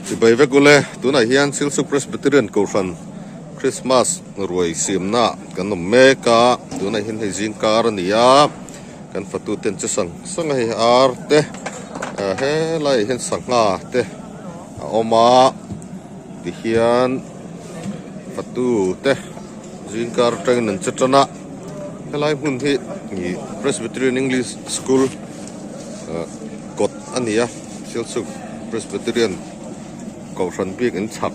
Chibai vek ule, tunah hian Silchuk Presbyterian Kohhran Christmas ruai siamna kan awm mek a, tunah hian hei zingkar a ni a, kan fatu ten che sang sang a hei ar te helaiah hian sangha te a awm a, tihian fatu te zingkar atangin an che tan a, helai hmun hi ih Presbyterian English School kawt a ni a. Silchuk Presbyterian Kohhran bik in chhak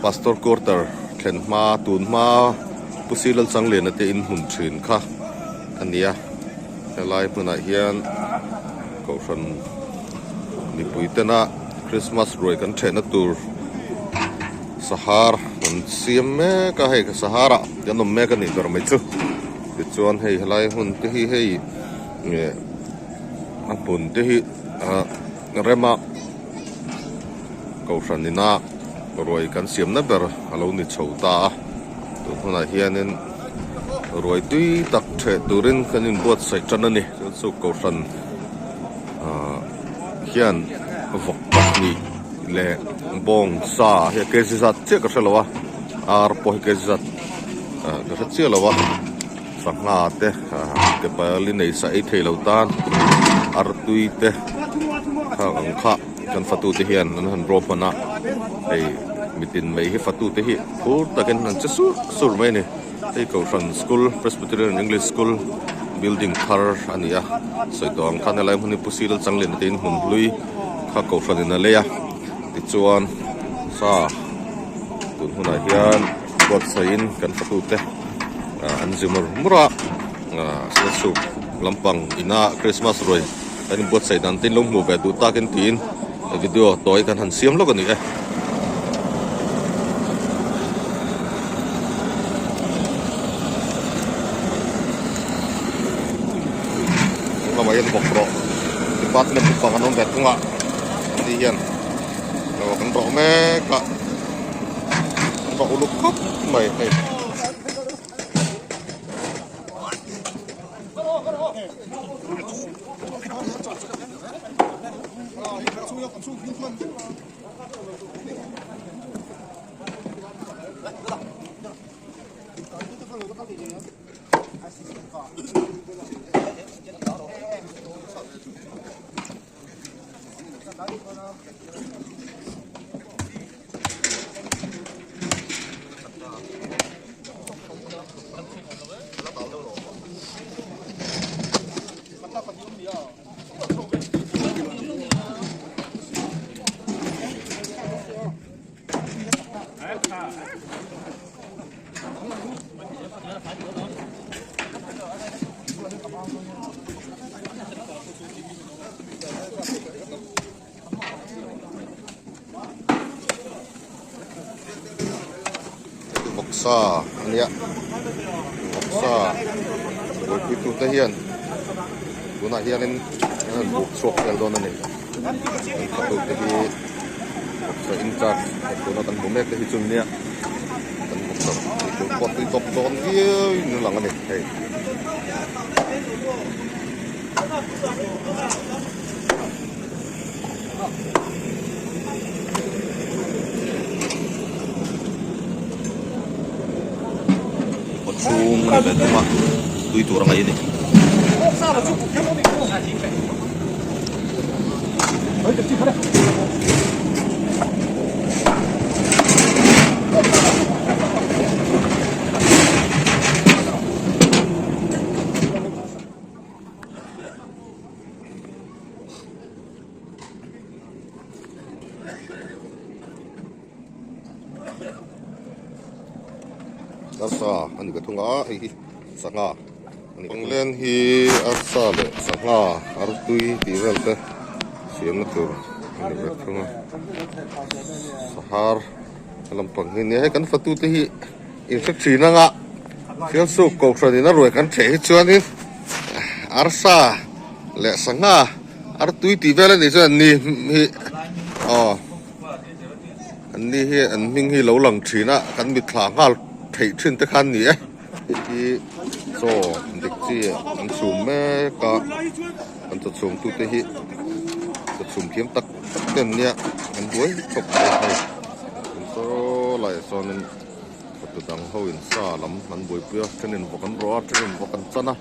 Pastor Quarter thlen hma tun hma Pu Silal Changliana te in hmun thin kha a ni a, helai hmunah hian Kohhran mipui tena Christmas ruai kan thehna tur sahar an siam mek a, hei sahara kan awm mek a nih ber mai chu tichuan hei helai hmun te hi hei a hmun te hi ah rema kohhran ina ruai kan siamna ber a lo ni chho ta a tun hunah hianin ruai tui tak theh turin kan inbuatsaih tan a ni chu chu kohhran ah hian vawk pahnih leh bawng sa hi a kg zat chiah ka hrelo a ar pawh hi kg zat ah ka hre chiah lo a. Sangha te ke pali nei sa ei thei lo tan artui te khang ang kha kan fatu te hian an han raw hman a hei mitin mai hi fatu te hi phur takin an che sur sur mai a ni hei kohhran school Presbyterian English School building thar a ni a sawi tawh ang khan helai hmun hi Pu Siril Changlin te in hmun hlui kha kohhran in a lei a tichuan sa tun hunah hian buatsaih in kan fatu te. An zi mur mur a sialsuk lampang ina Christmas ruai kan inbuatsaih dan te in lo hmuh ve duh takin tiin video tawi kan han siam lawk a ni e. Lamah hian bawk rawh department naupang an awm ve thung a an ni hian kan rawh mek a. A uluk khawp mai hei. Vawksa a nia vawksa buaipui tu te hian tunah hianin an han buk chhuak vel dawn a ni an fatu te hi vawksa in charge tuna kan hmu mek te hi chu nia kan vawksa eitur pawh tui tawp dawn viau in a lang a ni hei. Kawchhung a ni ve thung a tui tur a ngaih a ni. Arsa a ni ka thung a hei hi sangha a ni panglen hi arsa leh sangha artui tih vel te siamna tur a ni ve thung a sahar lampang hi nia hei kan fatu te hi in hre thin anga Sialsuk kohhran in a ruai kan theh hi chuanin arsa leh sangha artui tih vel a nih chuan an ni hi aw an ni hi an hming hi lo lang thin a kan mitthla nghal theih thin te kha an ni e hei hi chaw dik chi an chhum mek a an chaw chhum tute hi chaw chhum thiam tak tak te an nia. an buai khawp mai a hei saw laiah sawnin fatu dang ho in sa lam an buaipui a thenin vawk an rawh a thenin vawk an chan a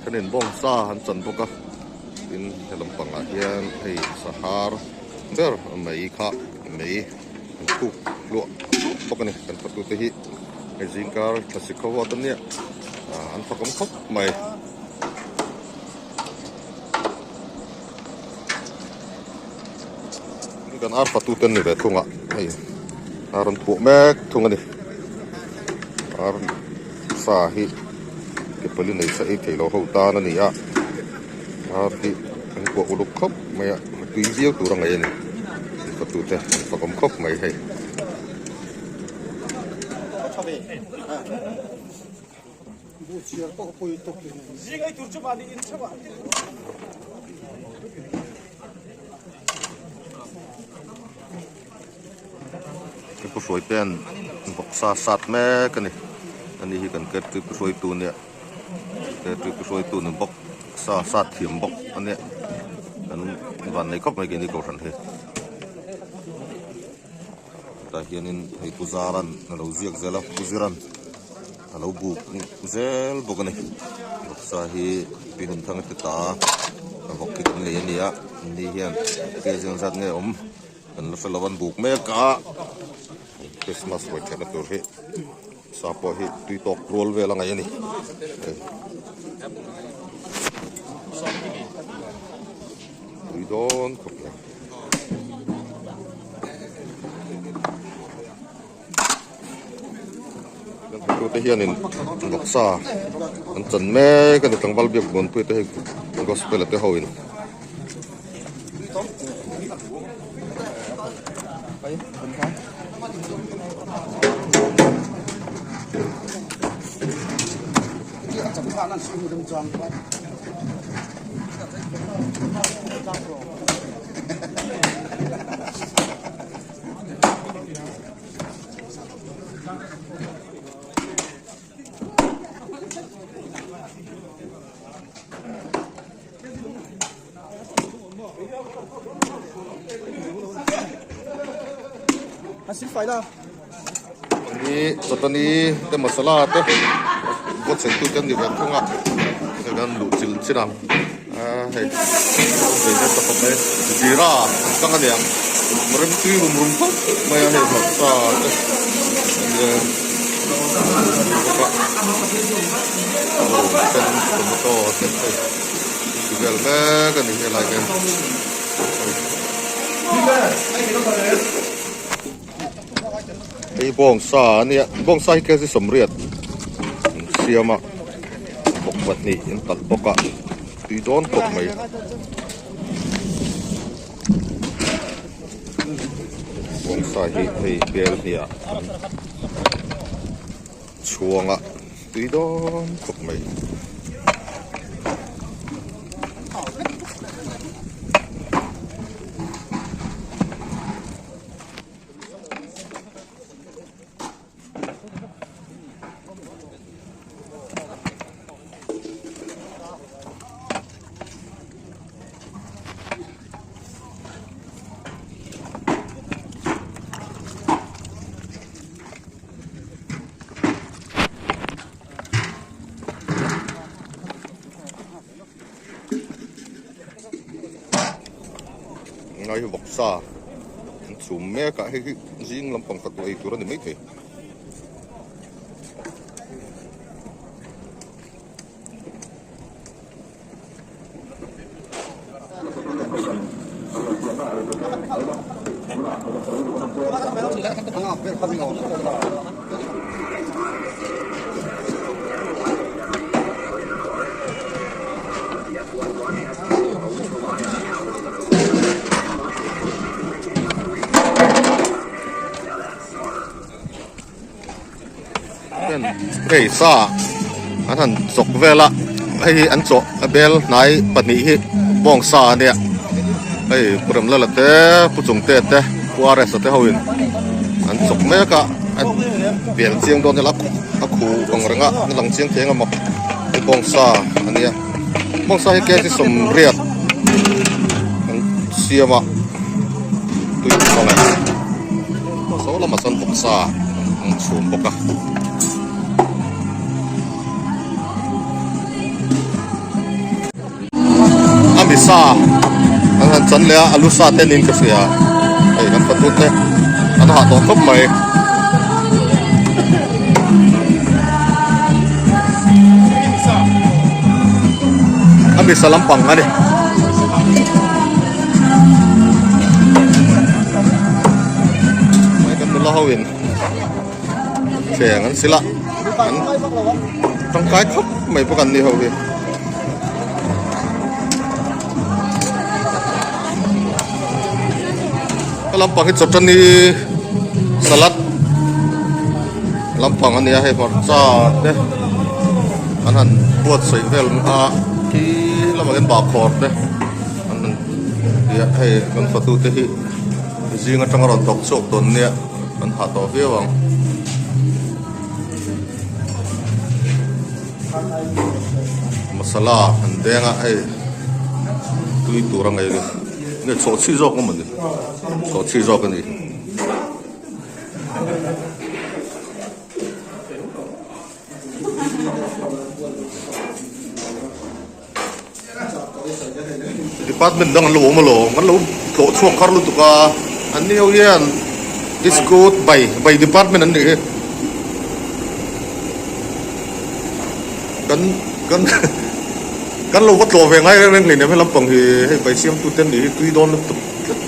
thenin bawng sa an chan bawk a tin he lampangah hian hei sahar ber mai kha mei an khuk hluah hluah bawk a ni kan fatu te hi hei zingkar thlasik ho huat ania an fakawm khawp mai. Kan ar fatu te an ni ve thung a hei a rawn phuah mek thung a ni ar sa hi ke pali nei sa ei theilo ho tan a ni a ar hi an kuah uluk khawp mai a tui viau tur a ngaih a ni fatu te an fakawm khawp mai hei. Pu Hruaitea'n vawksa sat mek a ni ani hi kan cat trip hruaitu nia cat trip hruaitu ni bawk sa sat thiam bawk a nia kan van nei khawp mai keini kohhran hi tah hianin hei pu Zara'n a lo ziak zel a pu Zira'n a lo buk zel bawk a ni vawksa hi pi hun thang a ti ta a vawk hi kan lei a ni a ni hian kg ang zat nge awm kan la hre lo an buk mek a Christmas ruai theihna tur hi sa pawh hi tui tawk rual vel a ngaih a ni tui dawn khawp mai. Kan hotute hianin vawksa an chan mek a ni tlangval biak buanpui te hei gospel a te ho in. Hi chutani te masala te buatsaih tu te an ni ve thung a hei kan luh chilh chin ang ahh hei hei nasa khawp mai zira an kang a niang rem tui rum rum khawp mai a hei hmarcha te bawk a aw sen tomato te hei ti vel mek a ni helai hian. Hei bawngsa a nia bawngsa hi kg 80 an siam a bawk pahnih an talh bawk a tui dawn khawp mai bawngsa hi hei bel hniah an chhuang a tui dawn khawp mai. Ngai hi vawksa an chhum mek a hei hi zing lampang khat ei tur a ni maithei. Hei sa an han chawk vel a hei hi an chawh a bel hnai pahnih hi bawng sa a nia hei pu Remlala te pu Chungte te pu RS a te ho in an chawk mek a a bel chiang dawn ila a khu ang reng a a lang chiang thei ang emaw hei bawng sa a nia bawng sa hi kg 80 an siam a. tui tur a ngaih saw lamah chuan vawksa an chhum bawk a. A misa an han chan leh a alu sa te niin ka hria hei kan patut te an hah tawh khawp mai. A misa lampang a ni. Kan nula ho in thleng an sil a an tangkai khawp mai bawk an ni ho hi. He lampang hi chawṭani salad lampang a nia hei hmarcha te an han buatsaih vel a khi lamah hian bahkhawr te an han ti a hei kan fatu te hi zing atanga rawn thawk chhuak tawn nia an hah tawh viau ang. Masala an deng a hei tui tur a ngei nge chhawhchhi zawk a mawni chhawhchhi zawk a ni. Department dang an lo awm alawm an lo tlawh chhuak har lutuk a an ni ho hian iskut bai bai department an nih hi kan kan kan lo va tlawh ve ngai reng reng hleinem he lampang hi hei bai siam tu te an nih hi tui dawn lutuk tlat.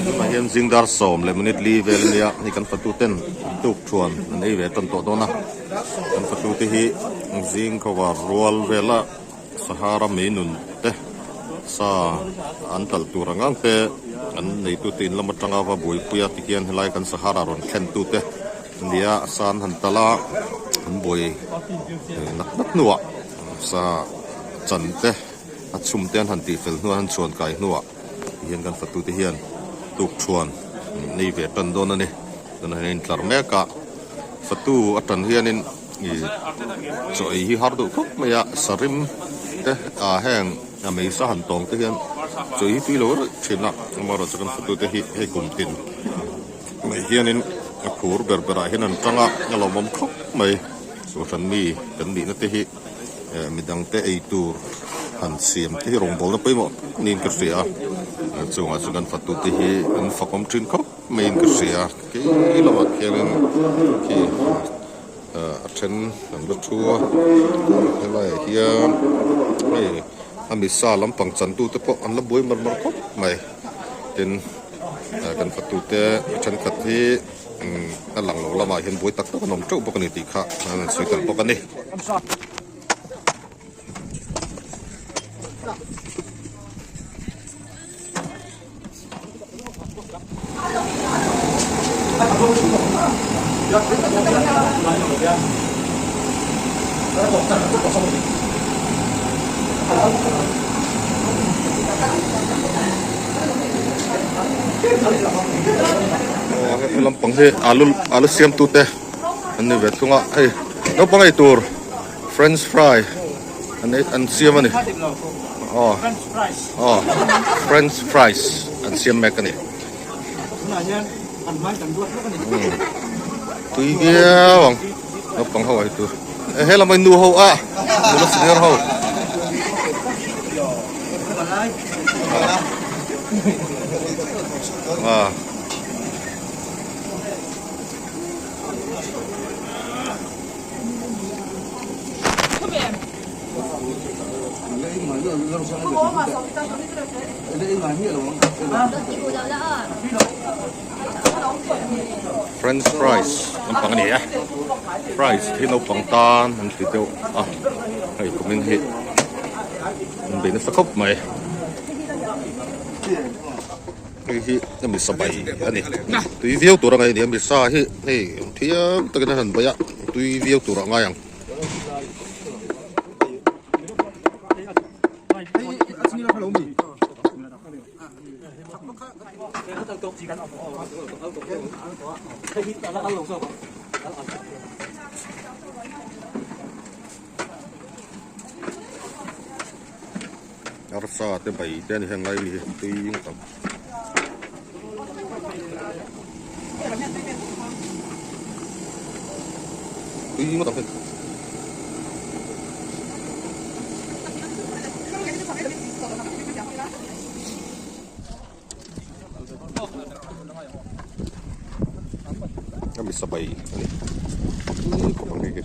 Tunah hian zingdar sawm leh minute li vel a nia hei kan fatu ten tuk thuan an ei ve tan tawh dawn a kan fatu te hi zing khawvar rual vela sahara mei nun te sa an talh tur ang ang te an neitu te in lam atanga va buaipui a tikhian helai kan sahara rawn thlen tu te nia sa an han talh a an buai nak nak hnuah sa chan te a chhum te an han tih fel hnuah an han chhuan kai hnuah tihian kan fatu te hian tuk thuan nei ve tan dawn a ni tunah hian a intlar mek a fatu a tan hianin ih chaw ei hi har duh khawp mai a sarim te ah heng a meisa han tawng te hian chaw ei hi tui lo rawih thin a amaherawhchu kan fatu te hi hei kum tin mai hianin a phur ber berah hian an tang a a lawmawm khawp mai suhhran mi kan nihna te hi. Eh midangte ei tur han siam te hi rawngbawlna pawimawh tak niin ka hria a chungah chuan kan fatu te hi an fakawm thin khawp maiin ka hria kei lamah khianin khi ah a then an la thu a helaiah hian hei a misa lampang chantu te pawh an la buai mar mar khawp mai tin kan fatu te thenkhat hi. A lang lo lamah hian buai tak tak an awm teuh bawk a ni tih kha an rawn sawi tel bawk a ni. Aw he lampang hi alu alu siam tu te an ni ve thung a hei naupang ei tur french fry an ei an siam a ni aw aw french fries an siam mek a ni tui viau ang naupang ho ei tur he lam ah nu ho a nula senior ho. Ah. French fries naupang a ni a fries hi naupang tan an ti deuh a hei kumin hi an bei nasa khawp mai hei hi a misa bai a ni tui viau tur a ngai a ni a misa hi hei thiam takin a han bai a tui viau tur a ngai ang. Arsa te bai te a ni heng lai mi hi tui ngawt ang. Tui ngawt ang hei. Ami sabai a ni tui khawp ang hei hi.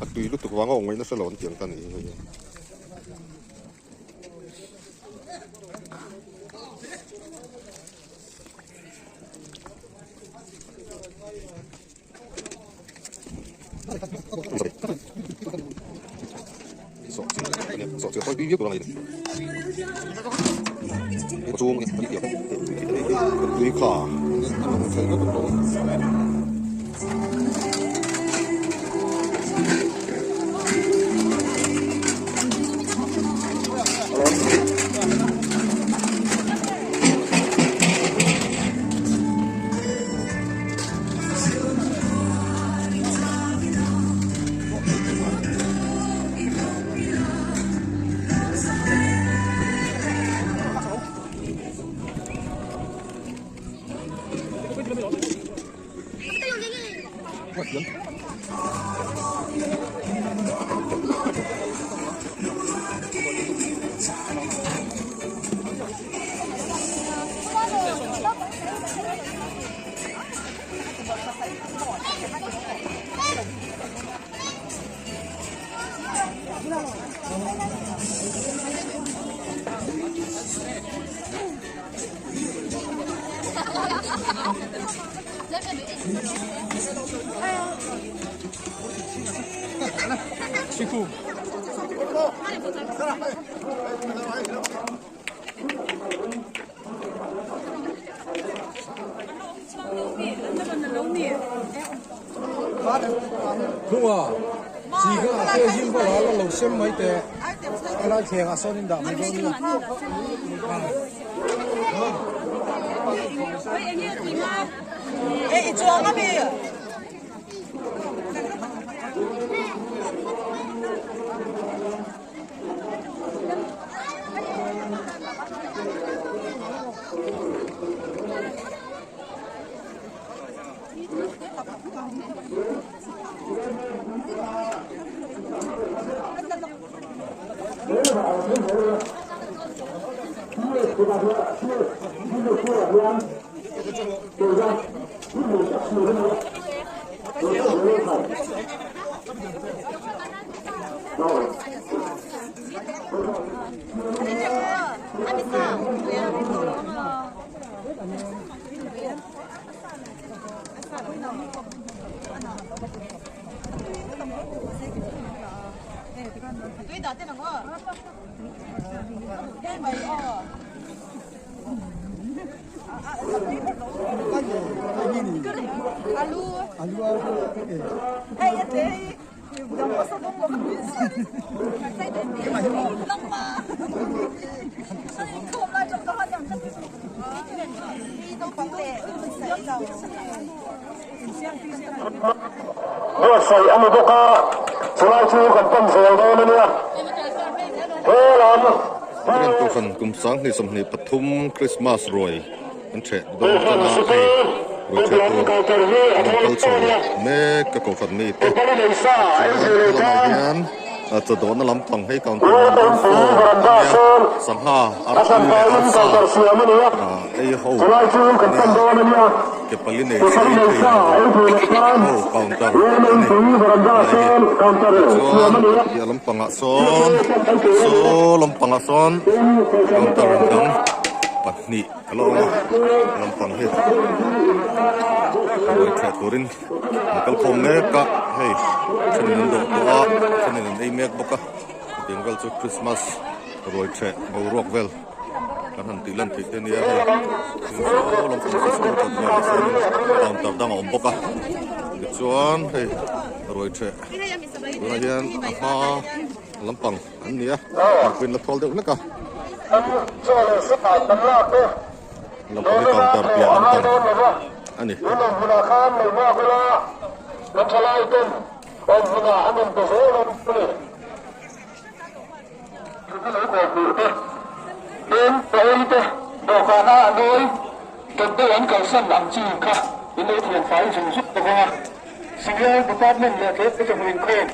A tui lutuk vang a awm ngaih nasa lo an tiang ta ni hi hei. Tui kha Buatsaih a ni bawk a, chulai chu kan pan zel dawn a nia. He lam Rin Kohhran kum 2023 Krismas ruai an ṭheh dawn tan a, hei ruai ṭheh tur an rawn kal chho mek a Kohhran mite chuan helamah hian chaw dawhna lampang hei counter number 4 a nia, sangha artui leh arsa ei ho a nia. Ke pali nei sa ei thei lo ho counter a ni helai hi tichuan piah lampangah sawn saw lampangah sawn counter dang pahnih a la awm a lampang hi ruai theh turin an kal khawm mek a hei thenin an dawh tawh a thenin an ei mek bawk a hetiang vel chu Christmas ruai theh boruak vel. Kan han tih lan theih te nia hei saw lampang chu school kawt velah sawnin counter dang a awm bawk a tichuan hei ruai theh Tunah hian a hma lampang an ni a, mipui an la thawl deuh hlek a. Lampang hi counter piah lampang a ni. Civil Department leh tlem te chawhnu inkhawm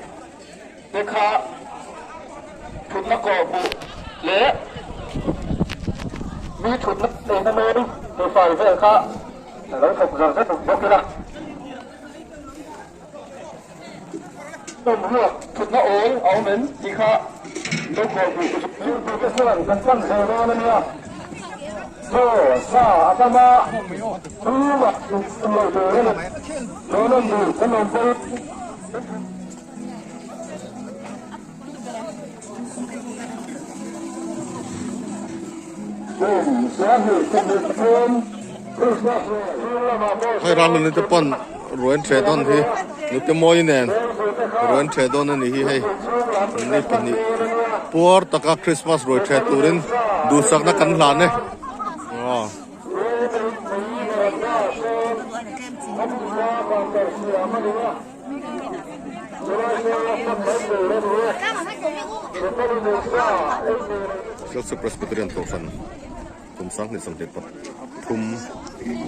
te kha thutna kawhhmuh leh mi thutna neihna mawi tifai vel kha lo thawk zar zet bawk ila. Thawmhnaw thutna awl a awm em tih kha lo kawhhmuh zirtu te chuan kan pan zel dawn a nia. Chaw sa a tam a, tumah inchhung lo tur a ni. Dawn duh kan awm pawhin Hei Ramhlun te pawn ruai an ṭheh dawn hi nute mawi nen ruai an ṭheh dawn a ni hi hei ni pahnih puar taka Christmas ruai ṭheh turin duhsakna kan hlan e. Sialsuk Presbyterian Kohhran kum 2023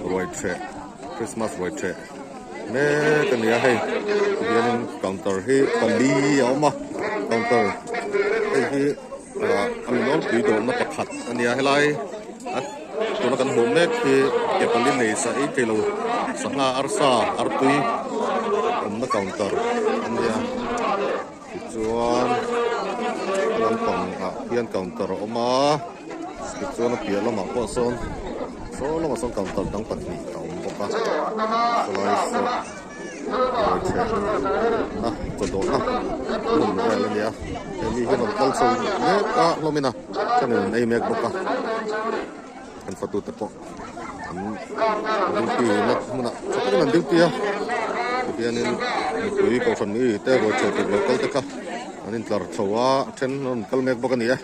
ruai ṭheh Christmas ruai ṭheh mek a ni a hei tihianin counter hi pali a awm a counter hei hi ah a mi nawlpui dawrna pakhat a ni a helai a tuna kan hmuh mek hi ke pali nei sa ei theilo sangha arsa artui awmna counter a nia tichuan lampang ah hian counter a awm a tichuan a piah lamah pawh sawn saw lamah sawn counter dang pahnih a awm bawk a sawlai saw. Ruaichhehna chawdawhna hmun vel a ni a he mi hi rawn kal chho mek a hlawmin a thenin an ei mek bawk a an fatu te pawh an duty na hmunah tha takin an duty a tihianin mipui kohhran mi te ruaichheh tur lo kal te kha an intlar chho a a then an rawn kal mek bawk a ni e.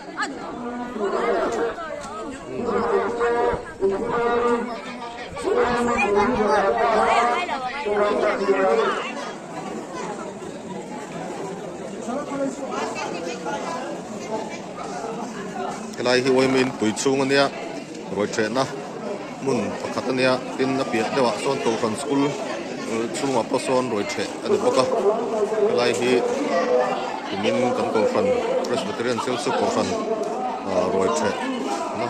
Helai hi uaimi inpui chhung a nia ruai thehna hmun pakhat a nia tin a piah deuhah sawn kohhran school chhungah pawh sawn ruai theh a ni bawk a helai hi tumin kan kohhran Presbyterian Sialsuk kohhran ah ruai theh na.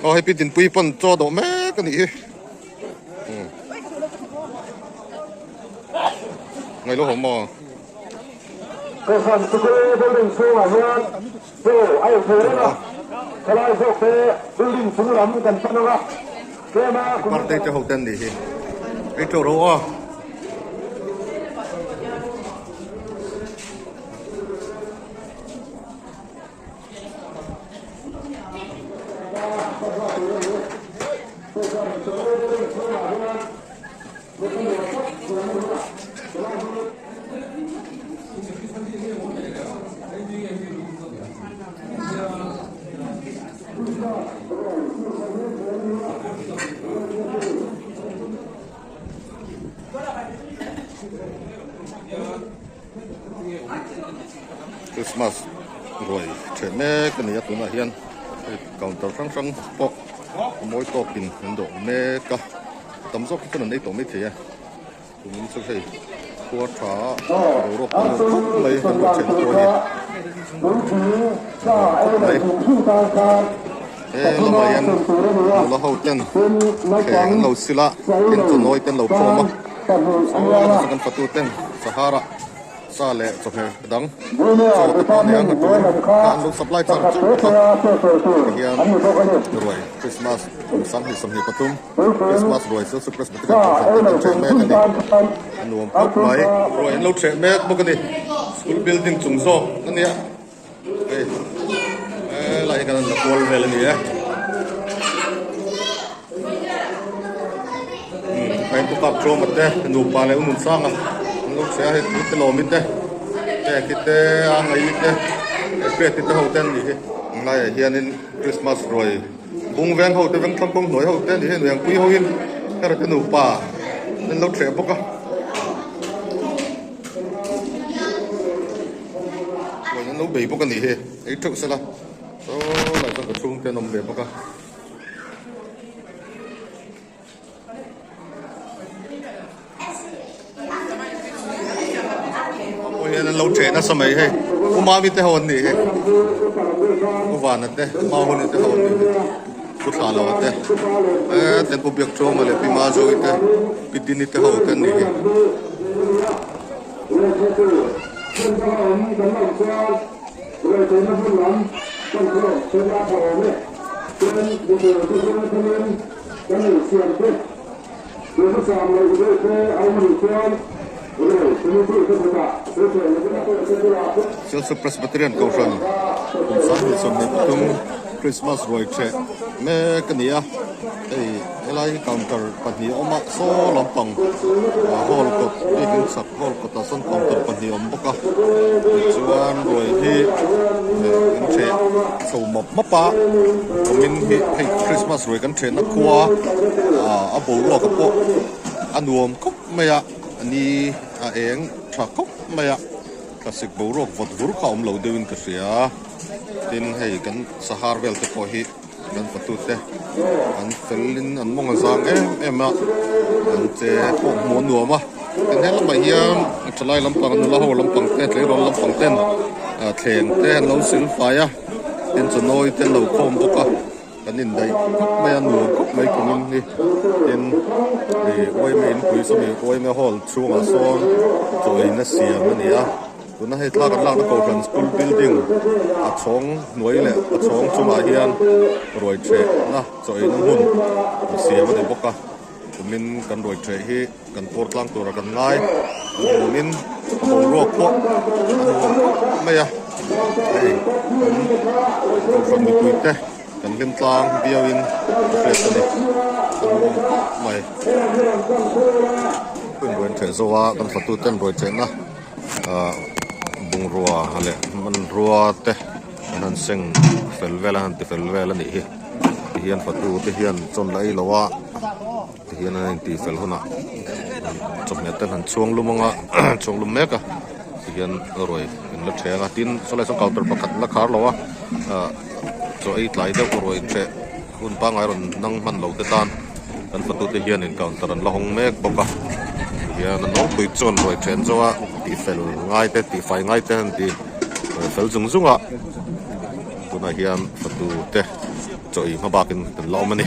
Aw hei pi Dinpuii pawn chaw dawh mek a nih hi. Ngaih lo hawm maw? Kohhran sikul building chhungah hian chaw a ei thei reng a, thalai zawkte building chung lam kan pan ang a, tlema kum. Partei te ho ten nih hi ei teuh ro aw. Christmas ruai ṭheh mek a ni a tunah hian hei counter hrang hrang pawh. A mawi tawkin an dawh mek a, tam zawk hi chuan an ei tawh maithei a, tumin chu hei khua tha boruak pawh nuam khawp mai kan ruah chhehna pawh hi nuam khawp mai. He lamah hian nula ho ten thleng an lo sil a, tin chawnawi te an lo khawm a, saw lamah sawn kan fatu ten sahara. Sa leh chawhmeh dang chaw te pawh nia a tul kha an lo supply char char bawk a tihian ruai Christmas kum 2023 Christmas ruai chu chu Presbyterian kohhran te kan ṭheh mek a ni a nuam khawp mai ruai an lo ṭheh mek bawk a ni school building chung zawk a nia hei helai hi kan han la kual vel a ni e. Umm a kap tlawma te nupa leh u Nunsanga an lo hria a hei tute Lawmi te Peki te a Ngaii te hei Hriati te ho te an nih hi. Laiah hianin Christmas ruai bung veng ho te veng thlang kawng hnuai ho te an nih hi Nuiangpui ho in hera te nupa an lo hreh bawk a. Ruai an lo bei bawk a nih hi ei theuh sela saw lai chuan ka chhungte an awm ve bawk a. Pawh hian an lo ṭeh nasa mai hei u Mami te ho an nih hi u Vana te Mahuni te ho an nih hi Pu Thlaloa te eh ten Pu Biakṭawma leh Pi Mazovi te Pi Dini te ho te an nih hi. Chelsea Presbyterian Kohhran kum 2023 Christmas ruai ṭheh mek a ni a, hei helai hi counter pahnih a awm a, saw lampang hall kawt biakin chhak hall kawtah sawn counter pahnih a awm bawk a, tichuan ruai hi kan ṭheh chho map map a, kumin hi hei Christmas ruai kan ṭhehna khua a boruak pawh a nuam khawp mai a, ni a eng tha khawp mai a, thlasik boruak vawt vur kha a awm lo deuhin ka hria, tin hei kan sahar vel te pawh hi. Kan fatute an felin an mawng a zang em em a, an che pawh hmuh a nuam a, tin he lamah hian thalai lampang nula ho lampang te tleirawl lampang ten thleng te an lo sil fai a, tin chawnawi te an lo khawm bawk a, kan indaih khawp mai a nuam khawp mai kumin hi tin ih uaime inpui sawmi uaime hall chhungah sawn chaw eina siam a ni a. Tuna hei thla kan lakna Kohhran School building a chhawng hnuai leh a chhawng chungah hian ruai ṭhehna chaw eina hmun an siam a ni bawk a, kumin kan ruai ṭheh hi kan pawr tlang tura kan ngai a nuamin a boruak pawh a nuam khawp mai a, hei kan Kohhran mipuite kan hlim tlang viauin a hriat a ni, a nuam khawp mai. Ruai ṭheh zo a kan fatuten ruai ṭhehna. Ahh bungrua leh hmanrua te an han seng fel vel a an han ti fel vel a nih hi tihian fatu te hian chawn la ei lo a tihian an inti fel hunah chawhmeh te an han chhuang lum ang a chhuang lum mek a tihian ruai an la ṭheng a tin sawlai sawn counter pakhat an la khar lo a ahh chaw ei tlai deuh ruai ṭheh hun pangngai rawn nang hman lo te tan kan fatu te hianin counter an la hawng mek bawk a tihian a nawlpui chuan ruai then zawk a tih fel ngai te tih fai ngai te an ti fel zung zung a tunah hian fatu te chaw ei hma bakin an la awm a ni.